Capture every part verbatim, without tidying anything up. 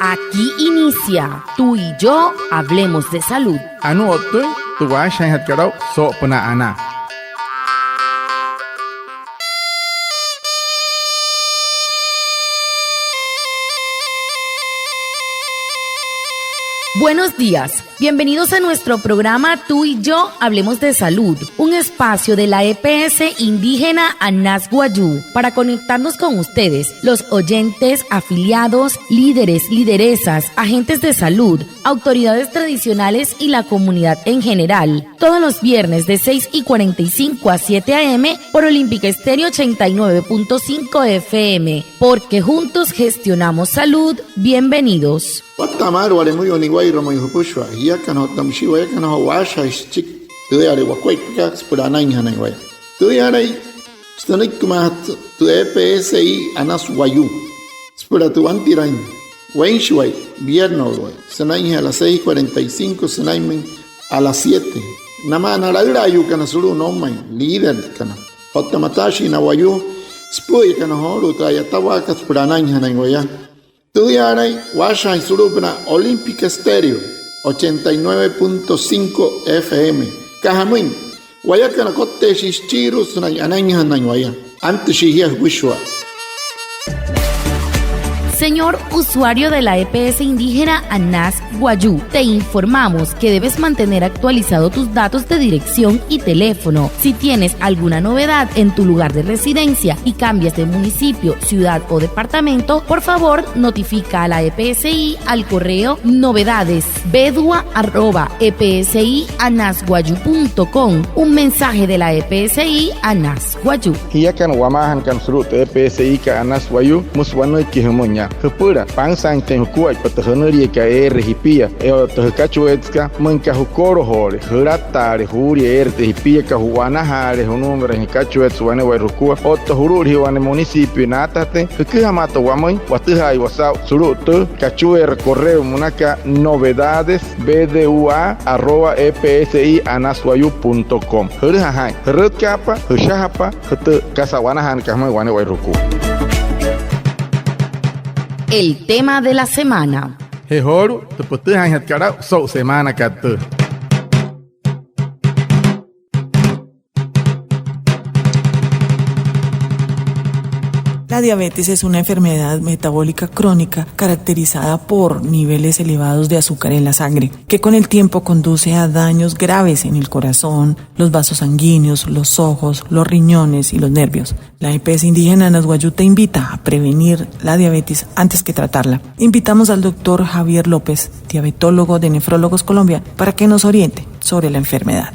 Aquí inicia Tú y yo hablemos de salud. Anuu o'ttüin tü waashajaainjatkat aa'u soo'opünaa anaa. Buenos días. Bienvenidos a nuestro programa Tú y yo hablemos de salud, un espacio de la E P S indígena Anas Wayuu para conectarnos con ustedes, los oyentes, afiliados, líderes, lideresas, agentes de salud, autoridades tradicionales y la comunidad en general. Todos los viernes de seis y cuarenta y cinco a siete a. m. por Olímpica Estéreo ochenta y nueve punto cinco F M, porque juntos gestionamos salud. Bienvenidos. Watta'a maalü wale müyuu niwa'irua mayuu jüpüshua jiakana otta müshii wayakana joo waashajaain süchiki tüüyale wakuaippakat süpüla anainjanain waya. Tüüyalai sünüikimaajatü tü E P S I Anas Wayuu süpüla tü wantiraain weinshiwai, vierno'uluwai, sünainjee a las seis cuarenta y cinco sünainmüin a las siete. Namaa na laülaayuukana sulu'u noumain, líderkana otta mataashii na wayuu süpü'üyakana joolu'u tü a'yatawaakat süpüla anainjanain waya. Tüüyaalain waashajaain sulu'upünaa Olímpica Estéreo ochenta y nueve punto cinco F M. Aka jamüin, wayakana kotteeshii süchiirua sünain anainjanain waya. Antüshii jia jüpüshua. Señor usuario de la E P S indígena Anas Wayuu, te informamos que debes mantener actualizado tus datos de dirección y teléfono. Si tienes alguna novedad en tu lugar de residencia y cambias de municipio, ciudad o departamento, por favor notifica a la E P S I al correo novedades bedua arroba E P S I Anas Wayuu punto com. Un mensaje de la E P S I Anas Wayuu. Jiakana wamaajanakana sulu'u tü E P S I kat Anas Wayuu, müsü wanüiki jümüin yaa: jüpüla pansaainjatüin jukuaippa tü jünüliakat eere jipia otta jükachueetsekat, müinka jükolojoole, jülataale juulia eere tü jipiakat, ju'wanajaale junuumirain jükachueetse wane'ewai jukua otta julu'ulijee wane municipio naatajatüin. Jüküjamaata wamüin watüjaaiwa saa'u sulu'u tü kachueera correo münakat novedades bedua arroba E P S I Anas Wayuu punto com. Jülüja jaa'in, jürütkaapa, jüshajapa jütü kasa a'wanajaanakat jümüin wane'ewai jukua. El tema de la semana. Je joolu'u tü pütüjaainjatkat aa'u so'u semaanakat tüü. La diabetes es una enfermedad metabólica crónica caracterizada por niveles elevados de azúcar en la sangre, que con el tiempo conduce a daños graves en el corazón, los vasos sanguíneos, los ojos, los riñones y los nervios. La E P S indígena Anas Wayuu te invita a prevenir la diabetes antes que tratarla. Invitamos al doctor Javier López, diabetólogo de Nefrólogos Colombia, para que nos oriente sobre la enfermedad.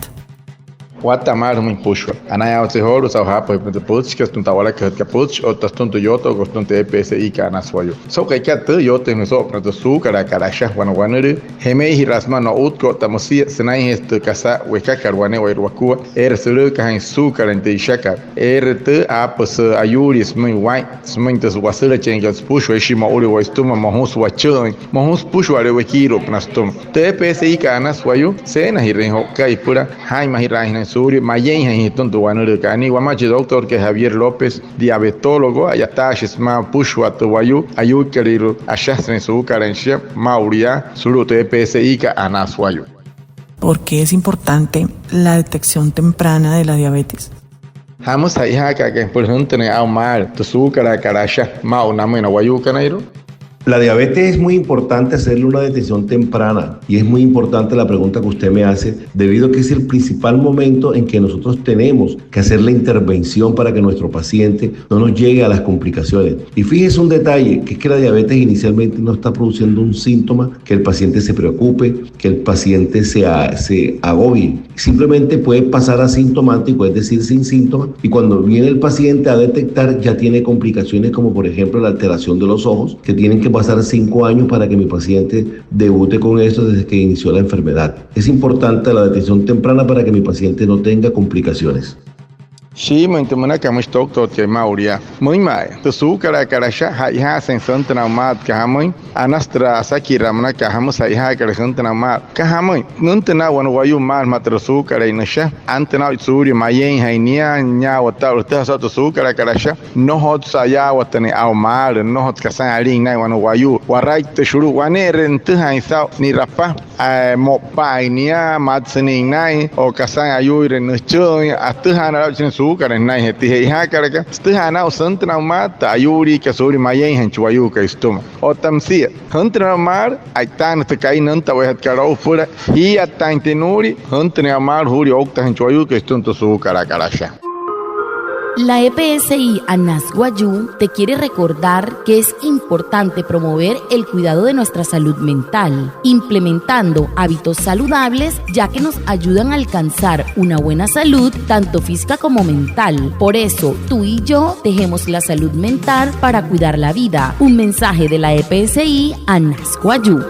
Watta'a maalü jümüin jüpüshua. Anayaawatse joolu'u saa'u jaapajüin tü pütchikat sütüma tü a'walakajütkat pütchi otta sütüma tü yootokot sütüma tü E P S I kat Anas Wayuu. So'u ka'ikat tüü, yootüinjana soo'opünaa tü suukalaakat asha wane wanülüü. Jemeijiraashi sümaa no'utku otta müsia sünainjee tü kasa wekakat wane'ewai wakua eere sülüükajaain süsuukalain tü ishakat, eere tü aapüsü ayuulia sümüin waa'in, sümüin tü wasülachenkat süpüshua, eeshii mo'uliwo'uin sütüma, mojusü wachü'üin, mojusü süpüshua'ale wekiiru'upünaa sütüma. Tü E P S I kat Anas Wayuu, seenajirüin jo'uka süpüla jaa'inmajiraainjanain suulia mayeinjain jütüma tü wanülüükat. Anii wamaa chi doctorkai Javier López, diabetólogo, a'yataashi sümaa süpüshua tü wayuu ayuuikalüirua asha sünain suukalain shia maa'ulu yaa sulu'u tü E P S I kat Anas Wayuu. ¿Por qué es importante la detección temprana de la diabetes? ¿Jamüsü ja'ijaaka'a süpüla jüntünüin aa'u maalü tü suukalaakat asha maa'u namüin na wayuukanairua? La diabetes es muy importante hacerle una detección temprana y es muy importante la pregunta que usted me hace, debido a que es el principal momento en que nosotros tenemos que hacer la intervención para que nuestro paciente no nos llegue a las complicaciones. Y fíjese un detalle, que es que la diabetes inicialmente no está produciendo un síntoma que el paciente se preocupe, que el paciente se a-, se agobie. Simplemente puede pasar asintomático, es decir, sin síntomas, y cuando viene el paciente a detectar, ya tiene complicaciones como, por ejemplo, la alteración de los ojos, que tienen que pasar cinco años para que mi paciente debute con esto desde que inició la enfermedad. Es importante la detección temprana para que mi paciente no tenga complicaciones. Shiimüin tü münaka müshi toktotkai maa'ulu yaa. Müinma'a tü suukalaakat asha, ja'ijaasüin süntünaa maalü aka jamüin. Anasü türa asakiraa münaka jamüsü ja'ijaakat süntünaa maalü aka jamüin. Nüntünaa wane wayuu maalü sümaa türa suukalain nüsha. Antünaa aa'uchi suulia mayeinjain nia, niyaawata aa'ulu. Jütüjaa saa'u tü suukalaakat asha, nnojotsü ayaawatünüin aa'u maalü, nnojotsü kasain alin naa'in wane wayuu. Waraittüshi sulu'u wane'ere nütüjaain saa'u ni'rapa, mo'upa'ain nia, matsünin naa'in, o kasain ayuuire nüchü'üin. Atüjaanüle aa'uchi nia suukalain naa'in, je tü je'ijaakalaka, sütüjaanüle aa'u süntünaa maalü tü ayuuliikat suulia mayeinjain chi wayuukai sütüma. Otta müsia jüntünaa maalü, a'itaanüsü tü ka'i nüntaweejatkat o'u süpüla jii'iyataain tü nuulia, jüntünaa maalü juulia ouktajüin chi wayuukai sütüma tü suukalaakat asha. La E P S I Anas Wayuu te quiere recordar que es importante promover el cuidado de nuestra salud mental, implementando hábitos saludables, ya que nos ayudan a alcanzar una buena salud, tanto física como mental. Por eso, tú y yo tejemos la salud mental para cuidar la vida. Un mensaje de la E P S I Anas Wayuu.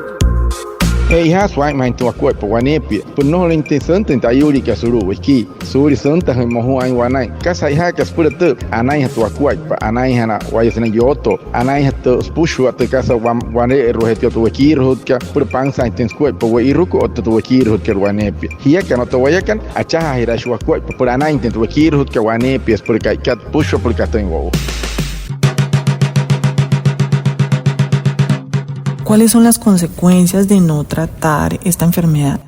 Je'ijaasü waa'inmajüin tü wakuaippa waneepia süpüla nnojolüinjatüin süntüin tü ayuuliikat sulu'u wekii, suulia süntajüin mojuu aa'in wanain. Kasa ja'ijaaka süpüla tüü, anainjatü wakuaippa, anainjana waya sünain yootoo, anainjatü süpüshua tü kasa wa-, wane'eru'ujee tü wekiiru'ujatkat süpüla pansaainjatüin sukuaippa we'iruku otta tü wekiiru'ujatkat waneepia. Jiakana otta wayakana, achajaajiraashii wakuaippa süpüla anainjatüin tü wekiiru'ujatkat waneepia süpüla ka'ikat süpüshua, süpüla katüin wo'u. ¿Cuáles son las consecuencias de no tratar esta enfermedad?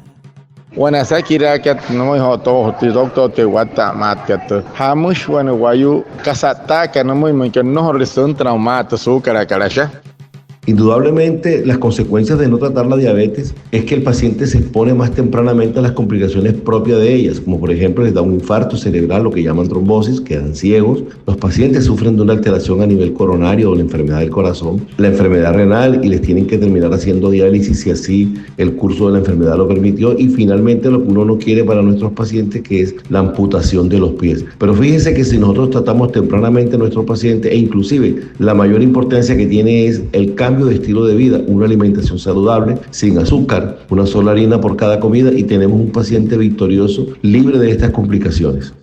Wane asakiraakat nümüin joo tü doctorkai watta'amaatkat tü, ¿jamüshi wane wayuu kasa a'ttaaka nümüin müinka nnojorule süntünaa maalü tü suukalaakat asha? Indudablemente, las consecuencias de no tratar la diabetes es que el paciente se expone más tempranamente a las complicaciones propias de ellas, como por ejemplo les da un infarto cerebral, lo que llaman trombosis, quedan ciegos. Los pacientes sufren de una alteración a nivel coronario o la enfermedad del corazón, la enfermedad renal, y les tienen que terminar haciendo diálisis si así el curso de la enfermedad lo permitió. Y finalmente lo que uno no quiere para nuestros pacientes, que es la amputación de los pies. Pero fíjense que si nosotros tratamos tempranamente a nuestros pacientes, e inclusive la mayor importancia que tiene es el cambio de estilo de vida, una alimentación saludable, sin azúcar, una sola harina por cada comida, y tenemos un paciente victorioso, libre de estas complicaciones.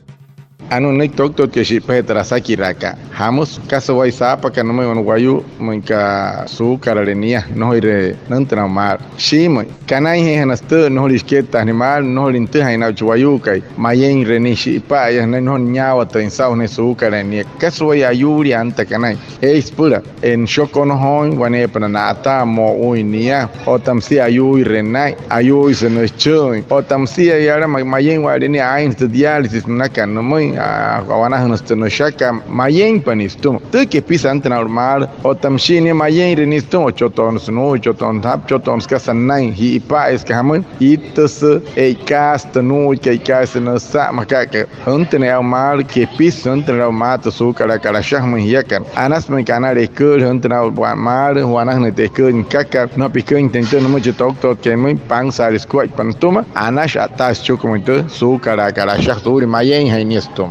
Anuu nünüiki toktotkai shi'ipajee türa asakiraakat. ¿Jamüsü kasa wayuu saapaka nümüin wane wayuu müinka suukalale nia, nnojoire nüntünaa maalü? Shiimüin, kanainjeejana sütüma, nnojolüin shikettaajünüin maalü, nnojolüin nütüjaain aa'uchi wayuukai mayeinre nia, shi'ipa'aya sünain, nnojo niyaawatüin saa'u sünain suukalain nia. Kasa wayuu ayuulia anta kanain. Eeshi süpüla nüshokonojooin, waneepünaa na'ataa, mo'uin nia, otta müsia ayuuire naa'in, ayuuisü nüchü'üin, otta müsia yala ma-, mayein wa'ale nia, aainjatü diálisis münaka nümüin, aa, a'wanajünüsü tü nüshakat, mayeinpa nia sütüma. Tü kepisü antünaa aa'ulu maalü. Otta müshii nia mayeinre nia sütüma, ochotoonüsü nuu'ui, ochotoonüsü japü, ochotoonüsü kasa nünain, ji'ipa'aya süka jamüin, ittüsü, e'ikaasü tü nuu'uikat, e'ikaasü nüsa, maa aka jüntünüle aa'u maalü kepisü, jüntünüle aa'u maalü tü suukalaakat asha jümüin jiakana. Anasü müinka anale eküülü, jüntünüle aa'u maalü, ju'wanajünüin tü eküülü nükakat, nnojo piküinjatüin tüü nümüin chi toktotkai müin, pansaale sukuaippa nütüma, anashi a'ttaa süchikimüin tü suukalaakat asha suulia mayeinjain nia sütüma.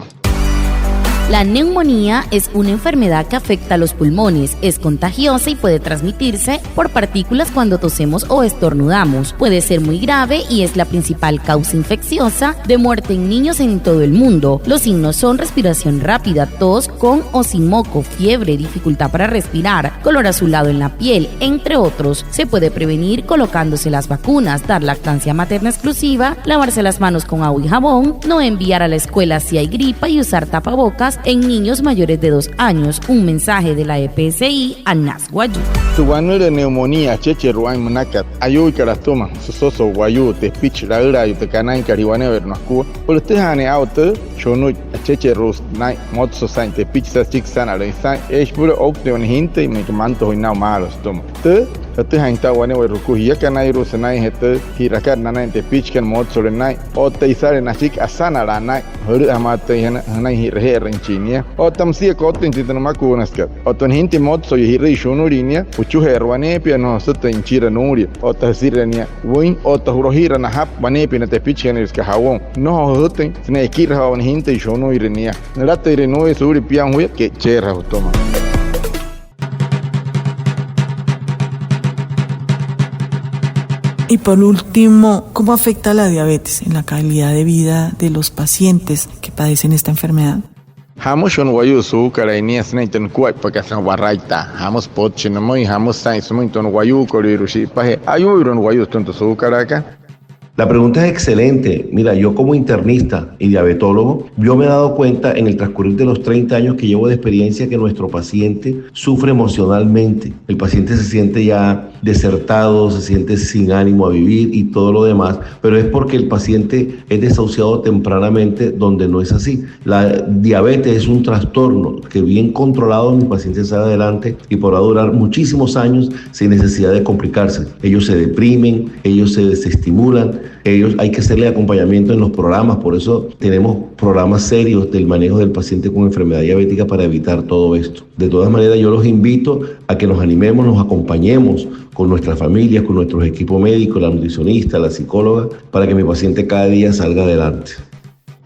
La neumonía es una enfermedad que afecta a los pulmones, es contagiosa y puede transmitirse por partículas cuando tosemos o estornudamos. Puede ser muy grave y es la principal causa infecciosa de muerte en niños en todo el mundo. Los signos son respiración rápida, tos con o sin moco, fiebre, dificultad para respirar, color azulado en la piel, entre otros. Se puede prevenir colocándose las vacunas, dar lactancia materna exclusiva, lavarse las manos con agua y jabón, no enviar a la escuela si hay gripa y usar tapabocas en niños mayores de dos años. Un mensaje de la E P S I Anas Wayuu. Tü wanülüü neumonía, achecheru'u aa'in münakat, ayuuikat atüma süsoso wayuu tepichi, laülaayuu tü kanainkat jia wane'ewai nakua. Süpüla nütüjaanüin aa'u tü shunuit, achecheru'u naa'in, motsosain tepichi, süchiki süsanalüin saa'in, eeshi süpüla ouktüin wane jintüi müinka mantojuin naa'u maalü sütüma. Tü, jütüjaainjatü aa'u wane'ewai jukua jiakanairua sünainjee tü ji'rakat nanain tepichikana, motsole naa'in otta isale nachiki, asanalaa naa'in, jülü'üjamaatüin jünain ji'raje'erüinjachin nia. Otta müsia kottüinjatüin tü nümakuunasükat. Otta wane jintüi motsoyuu ji'rüi shunulin nia, jüchuje'erü waneepia, nnojo jüsütüin nüchira nuulia otta jüsira nia wüin otta ju'rojiira najapü waneepia na tepichikanüirua süka jawoun. Nnojo jüsütüin sünain ekirajaa wane jintüi shunuire nia. Nülatüire nuulia suulia piama juya, ke'icheerü jütüma. Y por último, ¿cómo afecta la diabetes en la calidad de vida de los pacientes que padecen esta enfermedad? ¿Jamüshi wane wayuu suukalai nia sünain tü nukuaippakat sünain waraitaa? ¿Jamüsü pütchi nümüin? ¿Jamüsü saa'in sümüin tü wane wayuukolüirua shi'ipajee? ¿Ayuuirua wane wayuu sütüma tü suukalaakat? La pregunta es excelente. Mira, yo como internista y diabetólogo, yo me he dado cuenta en el transcurrir de los treinta años que llevo de experiencia que nuestro paciente sufre emocionalmente. El paciente se siente ya desertado, se siente sin ánimo a vivir y todo lo demás, pero es porque el paciente es desahuciado tempranamente, donde no es así. La diabetes es un trastorno que, bien controlado, mi paciente sale adelante y podrá durar muchísimos años sin necesidad de complicarse. Ellos se deprimen, ellos se desestimulan, ellos, hay que hacerle acompañamiento en los programas, por eso tenemos programas serios del manejo del paciente con enfermedad diabética para evitar todo esto. De todas maneras, yo los invito a que nos animemos, nos acompañemos con nuestras familias, con nuestros equipos médicos, la nutricionista, la psicóloga, para que mi paciente cada día salga adelante.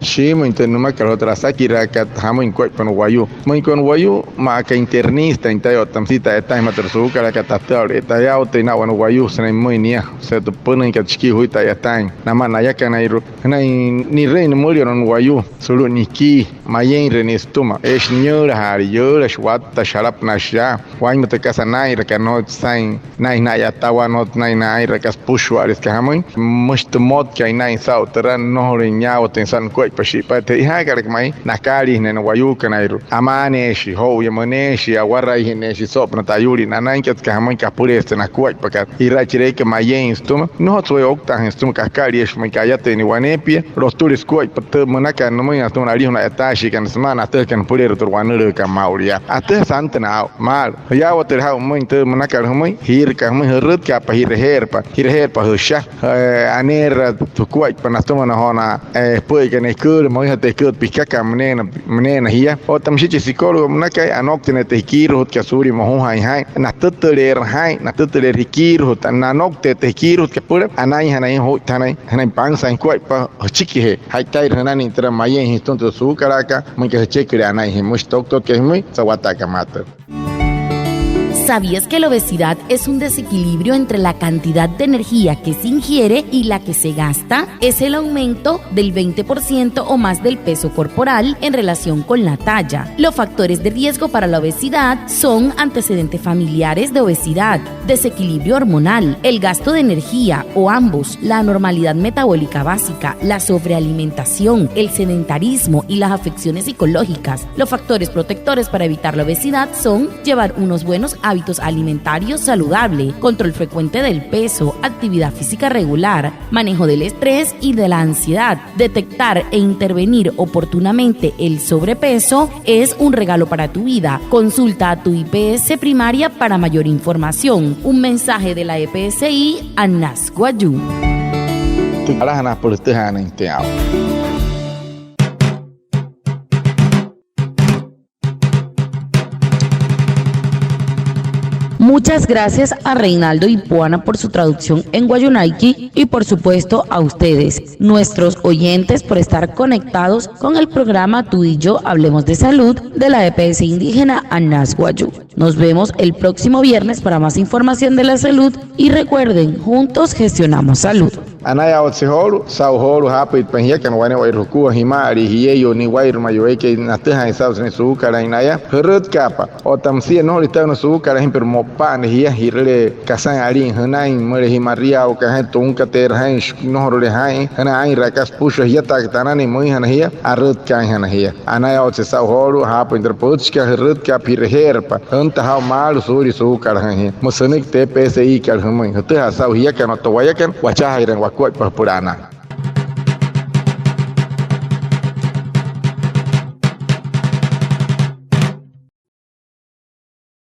Shiimüin tü nümakat otta asakiraakat jamüin nukuaippa wane wayuu. Müin aka wane wayuu maa aka internistain taya otta müsia ta'yataain sümaa tü suukalaakat, tatüjaa aa'u taya otta naa'in wane wayuu sünain pümüin nia, sütüma süpünüinkat shikii juya ta'yataain namaa na ayakanairua. Sünain ni'rüin nümüliaa wane wayuu sulu'u nikii, mayeinre nia sütüma, eeshi niyüülajaale, yüülashi, wattashi, jalapünashi yaa, wainma tü kasa naa'inrakat, nnojotsü saa'in naa'in na'yatawaa, nnojotsü naa'in naa'inraa kasa süpüshua'ale, süka jamüin, müshi tü mmotkain naa'in saa'u türa, nnojolüin niyaawatüin saa'u nukuaippa shi'ipain. Tü che'ojaakalaka ma'i, nakaaliijünüin na wayuukanairua, amaaneeshii, joo'uya müneeshii, awaraijineeshii soo'opünaa tü ayuulii nanainkat, süka jamüin, kapüleesü tü nakuaippakat. Ji'rachire eekai mayeein sütüma, nnojotsü wayuu ouktaajüin sütüma, kakaliasü müin, ka'yatüin nia waneepia, lotüle sukuaippa tü münakat nümüin natüma na alijuna a'yataashiikana sümaa na atüjakana süpüleerua tü wanülüükat maa'ulu yaa. Atüjasü antünaa aa'u maalü, jiyaawatüle jaa'u pümüin tü münakat jümüin, jiirüka jümüin, jürütkaapa, ji'rajeerapa, ji'rajeerapa jüsha, eh, aneerü jukuaippa natüma joo na, eh, jüpü'üyakana eküülü, müinjatü eküülü pikakat müneena, müneena jia. Otta müshi chi psicólogo münakai, anoukta ne'e tü jikiiru'ujutkat suulia mojujaain jaa'in, natütüleerü jaa'in, natütüleerü jikiiru'ujut, nanoukta tü jikiiru'ujutkat süpüla anainjanain, ojuittüjanain sünain pansaain jukuaippa jüchikijee, ja'itairü jünainüin türa, mayeein jia sütüma tü suukalaakat, müin aka jücheküle anain jia. Müshi tü doctorkai jümüin, sa'wataakat maatü. ¿Sabías que la obesidad es un desequilibrio entre la cantidad de energía que se ingiere y la que se gasta? Es el aumento del veinte por ciento o más del peso corporal en relación con la talla. Los factores de riesgo para la obesidad son antecedentes familiares de obesidad, desequilibrio hormonal, el gasto de energía o ambos, la anormalidad metabólica básica, la sobrealimentación, el sedentarismo y las afecciones psicológicas. Los factores protectores para evitar la obesidad son llevar unos buenos hábitos alimentarios saludables, control frecuente del peso, actividad física regular, manejo del estrés y de la ansiedad. Detectar e intervenir oportunamente el sobrepeso es un regalo para tu vida. Consulta a tu I P S primaria para mayor información. Un mensaje de la E P S I Anas Wayuu. Tü alajana pülütüjaanüin tia. Muchas gracias a Reinaldo Ipuana por su traducción en wayuunaiki y, por supuesto, a ustedes, nuestros oyentes, por estar conectados con el programa Tú y Yo Hablemos de Salud de la E P S Indígena Anas Wayuu. Nos vemos el próximo viernes para más información de la salud y recuerden, juntos gestionamos salud. Anayaawatse joolu'u saa'u joolu'u jaapüitpain jiakana wane'ewai jukua jima'alii jieyuu ni'wairua mayuu eekai natüjaain saa'u sünain suukalaain naya. Jürütkaapa otta müsia nnojolüin tüü na suukalaain, pero mo'upa'ana jia ji'rüle kasain alin jünain, müleka jia mariaawaka jaa'in, tunkateerü jaa'in, nnojorule jaa'in jünain aa'inraa kasa süpüshua, jiataaka tü ananüin müinjana jia, arütkaainjana jia. Anayaawatse saa'u joolu'u jaapüin türa pütchikat, jürütkaapa, ji'rajeerapa, jünta jaa'u maalü suulia suukalajüin jia. Müsü sünüiki tü E P S I-kat jümüin, jütüjaa saa'u jiakana otta wayakana wachajaajiraain wakuaippa süpüla anaa.